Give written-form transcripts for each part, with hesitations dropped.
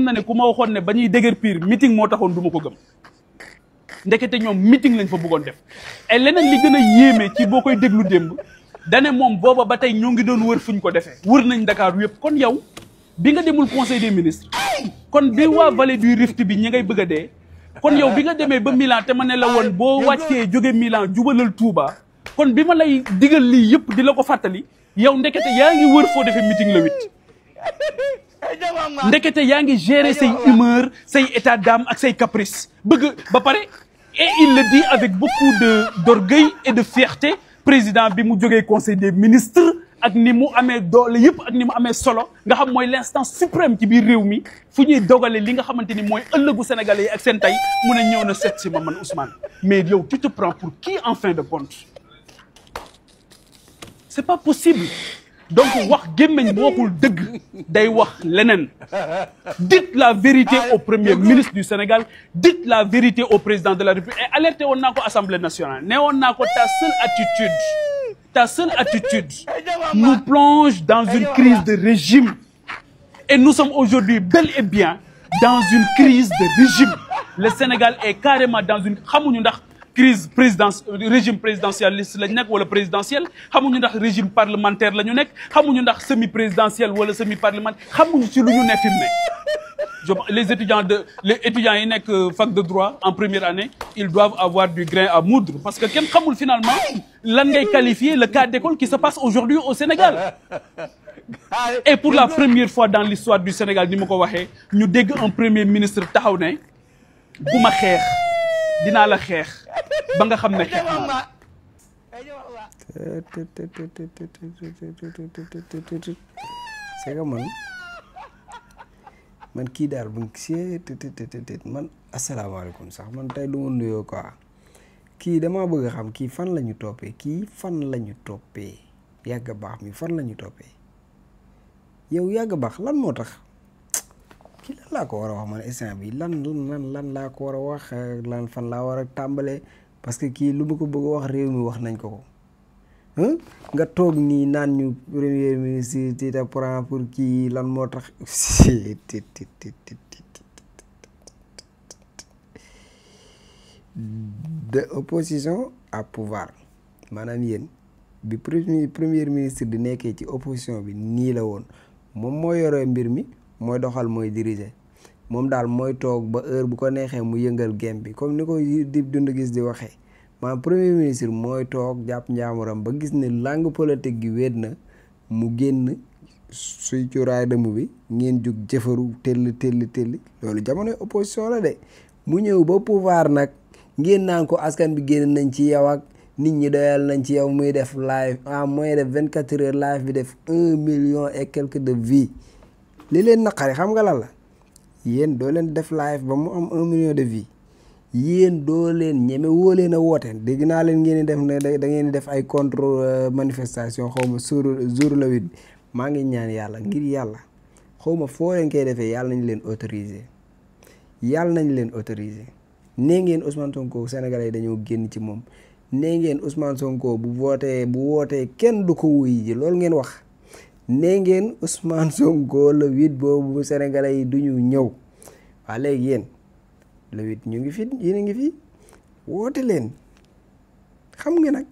na ne ku ma waxoon ne ba ñuy dëgër pire meeting moo taxoon du ma ko gëm ndekete ñoom meeting lañ fa bëggoon def et leneen li gën a yéeme ci boo koy déglu démb dane moom booba ba tey ñoo ngi doon wër fuñ ko defee wër nañ Dakar yëpp kon yow bi nga demul conseil des ministres kon bi waa vallée du Rift bi ñi ngay bëgg a dee kon yow bi nga demee ba Milan te ma ne la woon boo wàccee jóge Milan jubalal Touba kon bi ma lay digal lii yëpp di la ko fàttali yow ndekete yaa ngi wër foo defee meeting le 8 ndekete yaa ngi gérer say humeur say état d'âme ak say caprice bëgg ba pare et il le dit avec beaucoup d'orgueil et de fierté président bi mu jógee conseil des ministres ak ni mu amee doole yëpp ak ni mu amee solo nga xam mooy l'instance suprême ci biir réew mi fu ñuy dogale li nga xamante ni mooy ëllëgu sénégalais yi ak seen tey mu ne ñëw na seet si ma man Ousmane mais yow tu te prends pour qui en fin de compte c'est pas possible donc wax gémmeñ bu waxul dëgg day wax leneen dites la vérité au premier ministre du Sénégal dites la vérité au président de la République et alerté woon naa ko Assemblée nationale ne woon naa ko ta seule attitude nous plonge dans une crise de régime et nous sommes aujourd'hui bel et bien dans une crise de régime le Sénégal est carrément dans une xamuñu ndax crise régime présidentialiste lañu nekk wala présidentiel xamuñu ndax régime parlementaire la ñu nekk xamuñu ndax semi présidentiel wala semi parlementaire xamuñu ci lu ñu ne fi mu ne les étudiants yi nekk fac de droit en première année ils doivent avoir du grain à moudre parce que kenn xamul finalement lan ngay qualifier le cas d'école qui se passe aujourd'hui au Sénégal et pour la première fois dans l'histoire du Sénégal ni ma ko waxee ñu dégg un premier ministre taxaw ne bu ma xeex dinaa la xeex ba nga xam ne xeex naa c'est que man kii daal bu man asalaamaaleykum sax man tey du ma nuyoo quoi kii damaa bëgg a xam kii fan la ñu toppee kii fan la ñu toppee yàgg baax mi fan la ñu toppee yow yàgg baax lan moo tax kii lan laa ko war a wax man instant bi lan laa ko war a wax lan fan laa war a tàmbalee parce que kii lu ma ko bëgg a wax réew mi wax nañ ko nga toog nii naan ñu premier ministre ti te prend pour kii lan moo tax de opposition à pouvoir maanaam yéen bi premier ministre di nekkee ci opposition bi nii la woon moom moo yore mbir mi mooy doxal mooy diriger moom daal mooy toog ba heure bu ko neexee mu yëngal game bi comme ni ko Dip Doundou Guiss di waxee maanaam premier ministre mooy toog jàpp njaamuram ba gis ne langue politique gi wéet na mu génn suy cuuraay dëmm bi ngeen jug jëfaru telli loolu jamonoy opposition la de mu ñëw ba pouvoir nag ngeen naan ko askan bi génn nañ ci yow ak nit ñi doyal nañ ci yow muy def live en moins de 24 heures live bi def 1 million et quelques de vues li leen naqari xam nga lan la yéen doo leen def live ba mu am 1 million de vues yéen doo leen ñeme woo leen a woote dégg naa leen ngeen di def ne da ngeen di def ay contre manifestation xaw ma jour le 8 maa ngi ñaan yàlla ngir yàlla xaw ma foo leen koy defee yàlla nañ leen autoriser nee ngeen Ousmane Sonko Sénégalais yi dañoo génn ci moom nee ngeen Ousmane Sonko bu wootee kenn du ko wuy ji loolu ngeen wax nee ngeen Ousmane Sonko le 8 boobu Sénégalais yi duñu ñëw waa léegi yéen le 8 ñu ngi fi yéen a ngi fi woote leen xam nga nag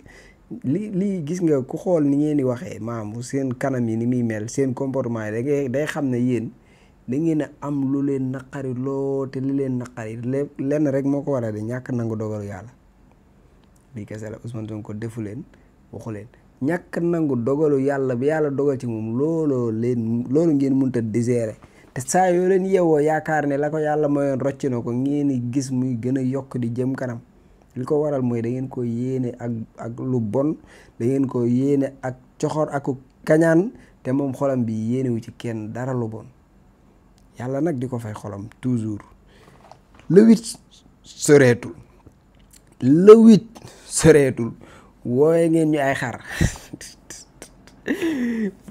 lii gis nga ku xool ni ngeen di waxee maam seen kanam yi ni muy mel seen comportement yi day xam ne yéen da ngeen a am lu leen naqari loo te li leen naqari lenn rek moo ko war a de ñàkk nangu dogalu yàlla bii kese la Ousmane Sonko defu leen waxu leen ñàkk nangu dogalu yàlla bi yàlla dogal ci moom loolu ngeen mënut a digérer te saa yoo leen yeewoo yaakaar ne la ko yàlla mayoon rocc na ko ngeen di gis muy gën a yokk di jëm kanam li ko waral mooy da ngeen ko yéene ak lu bon da ngeen ko yéene ak coxor ak kañaan te moom xolam bi yéenewu ci kenn dara lu bon yàlla nag di ko fay xolam toujours le 8 soreetul wooye ngeen ñu ay xar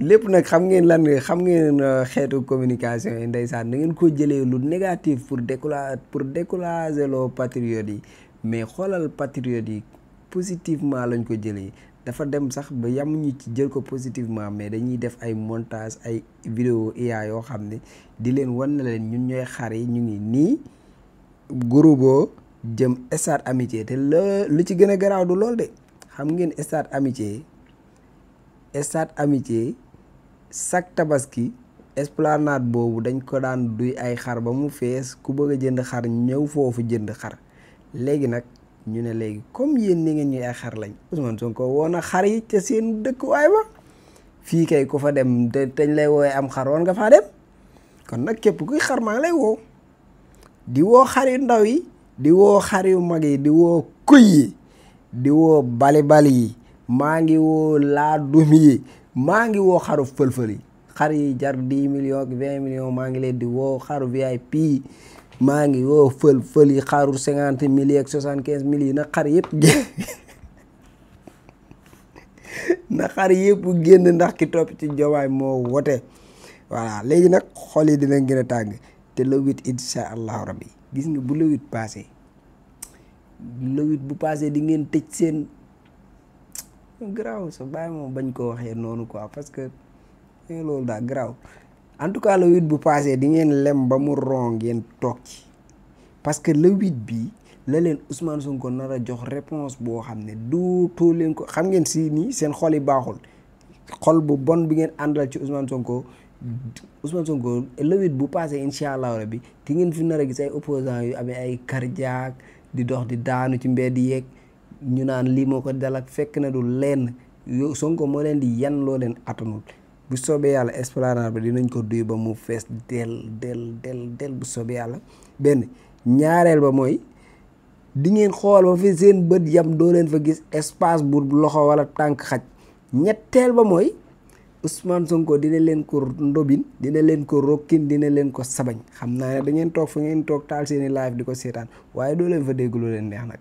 lépp nag xam ngeen xeetu communication yi ndeysaan da ngeen ko jëlee lu négatif pour décourager loo patriotes yi mais xoolal patriotes yi positivement lañ ko jëlee dafa dem sax ba yamuñu ci jël ko positivement mais dañuy def ay montage ay vidéo IA yoo xam ne di leen wan na leen ñun ñooy xar yi ñu ngi nii groupe jëm stade amitié te lu ci gën a garaaw du lool de xam ngeen stade amitié chaque tabaski esplanade boobu dañ ko daan duy ay xar ba mu fees ku bëgg a jënd xar ñëw foofu jënd xar léegi nag ñu ne léegi comme yéen ni ngeen ñuy ay xar lañ Ousmane Sonko woon a xar yi ca seen dëkkuwaay ba fii kay ku fa dem te dañ lay woowee am xar woon nga faa dem kon nag képp kuy xar maa ngi lay woo di woo xar yu ndaw yi di woo xar yu mag yi di woo kuy yi di woo bali yi maa ngi woo laadum yi maa ngi woo xaru fël-fël yi xar yi jar 10 millions ak 20 millions maa ngi leen di woo xaru VIP maa ngi woo fël yi xaru 50 mille ak 75 mille yi na xar yëpp na xar yëpp génn ndax ki topp ci Diomaye moo wote voilà léegi nag xol yi dina gën a tàng te le 8 incha allahu rabbi gis nga bu le 8 passé bu passé di ngeen tëj seen garaaw sa bàyyi moom bañ ko waxee noonu quoi parce que loolu daa garaaw en tout cas le 8 bu passé di ngeen lem ba mu ron ngeen toog ci parce que le 8 bi la leen Ousmane Sonko nar a jox réponse boo xam ne duutoo leen ko xam ngeen si nii seen xol yi baaxul xol bu bon bi ngeen àndal ci Ousmane Sonko le 8 bu passé incha allah rabbi di ngeen fi nar a gis ay opposants yu amee ay cardiaque di dox di daanu ci mbedd yeeg ñu naan lii moo ko dal ak fekk na du lenn yow Sonko moo leen di yan loo leen atanul bu soobee yàlla esplanade ba dinañ ko duy ba mu fees del bu soobee yàlla benn ñaareel ba mooy di ngeen xool ba fi seen bët yam doo leen fa gis espace bu loxo wala tànk xaj ñetteel ba mooy Ousmane Sonko dina leen ko ndobin dina leen ko rokkin dina leen ko sabañ xam naa ne da ngeen toog fa ngeen toog taal seeni live di ko seetaan waaye doo leen fa dégg lu leen neex nag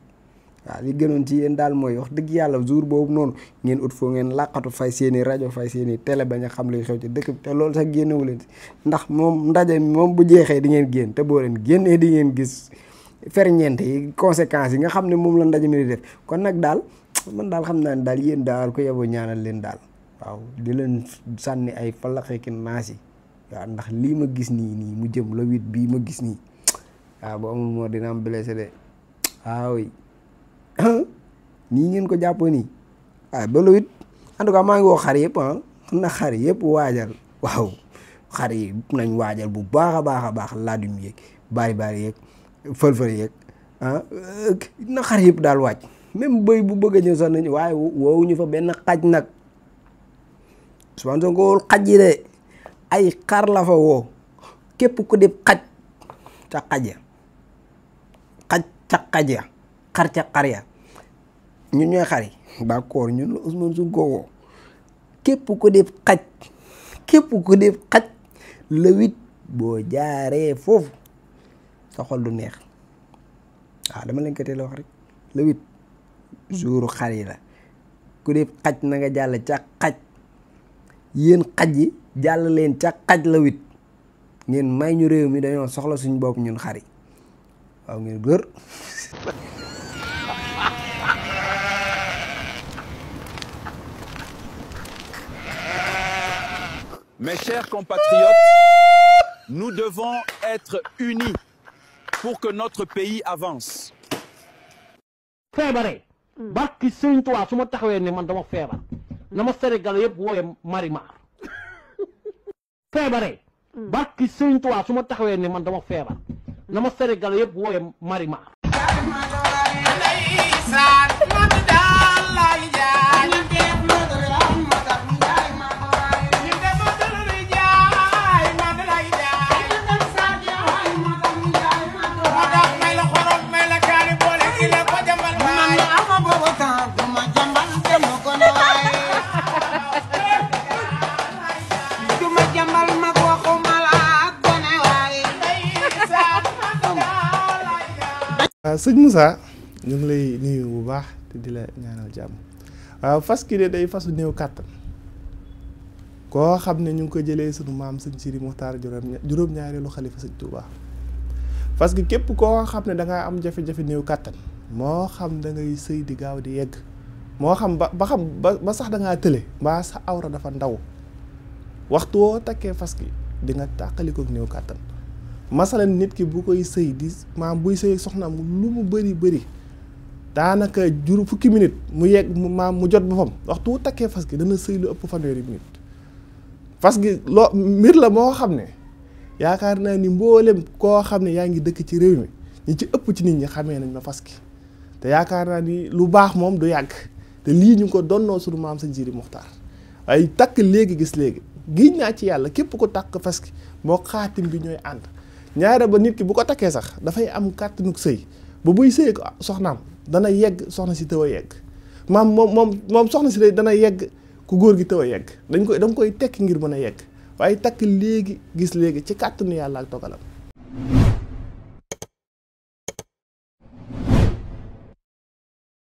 waaw li gënoon ci yéen daal mooy wax dëgg yàlla jour boobu noonu ngeen ut foo ngeen làqatu fay seeni rajo fay seeni télé bañ a xam luy xew ci dëkk bi te loolu sax génnewu leen ndax moom ndaje moom bu jeexee di ngeen génn te boo leen génnee di ngeen gis ferñeent yi conséquences yi nga xam ne moom la ndaje mi di def kon nag daal man daal xam naa ne daal yéen daal ko yeboo ñaanal leen daal waaw di leen sànni ay falaxe ki naas yi waaw ndax lii ma gis nii mu jëm la 8 bii ma gis nii waaw bu amul moo dina am blessé de waaw nii ngeen ko jàppoo nii waaw ba la 8 en tout cas maa ngi woo xar yëpp xam na xar yëpp waajal waaw xar yi nañ waajal bu baax a baax laadum yeeg bari yeeg fël-fël yeeg na xar yëpp daal waaj même bëy bu bëgg a ñëw sax nañu waaye woowuñu fa benn xaj nag Ousmane Sonko xaj yi de ay xar la fa woo képp ku def xaj ca xaj ya xaj ca xaj ya xar ca xar ya ñun ñooy xar yi d'accord ñun la Ousmane Sonko woo képp ku def xaj le 8 boo jaaree foofu sa xol du neex waaw dama leen ko teel a wax rek le 8 jouru xar yi la ku def xaj na nga jàll ca xaj yéen xaj yi jàll leen ca xaj la 8 ngeen may ñu réew mi dañoo soxla suñ bopp ñun xar yi waaw ngeen gër. Mes chers compatriotes, nous devons être unis pour que notre pays avance. feebare barki Sëriñ Tuubaa su ma taxawee ne man dama feebar na ma Sénégal yëpp wooye Marimar feebare barki Sëriñ Tuubaa su ma taxawee ne man dama feebar na ma Sénégal yëpp wooye Marimar sëñ Moussa ñu ngi lay nuyu bu baax te di la ñaanal jàmm waaw fas ki de day fasu néew kàttan koo xam ne ñu ngi ko jëlee sunu maam sëñ Sidi Muxtaar juróom-ñaareelu xalifa sëñ Touba parce que képp koo xam ne da ngaa am jafe-jafe néew kàttan moo xam da ngay sëy di gaaw di yegg moo xam ba sax da ngaa tële mbaa sa awra dafa ndaw waxtu woo takkee fas gi di nga tàqalikook néew kàttan masalan nit ki bu koy sëy di maam buy sëy soxnaam lu mu bëri daanaka fukki minute mu yegg maam mu jot boppam waxtu wu takkee fas gi dana sëy lu ëpp fanweeri minute fas gi mbir la moo xam ne yaakaar naa ni mboolem koo xam ne yaa ngi dëkk ci réew mi ñi ci ëpp ci nit ñi xamee nañ ma fas gi te yaakaar naa ni lu baax moom du yàgg te lii ñu ngi ko donnoo sunu maam Sëñ Sidi Muxtaar waaye takk léegi gis léegi giñ naa ci yàlla képp ko takk fas gi moo xaatim bi ñooy ànd ñaare ba nit ki bu ko takkee sax dafay am kàttanug sëy ba buy sëy ko soxnaam dana yegg soxna si tëw a yegg moom soxna si dana yegg ku góor gi tëw a yegg danga koy tekki ngir mën a yegg waaye takk léegi gis léegi ci kàttanu yàlla ak dogalam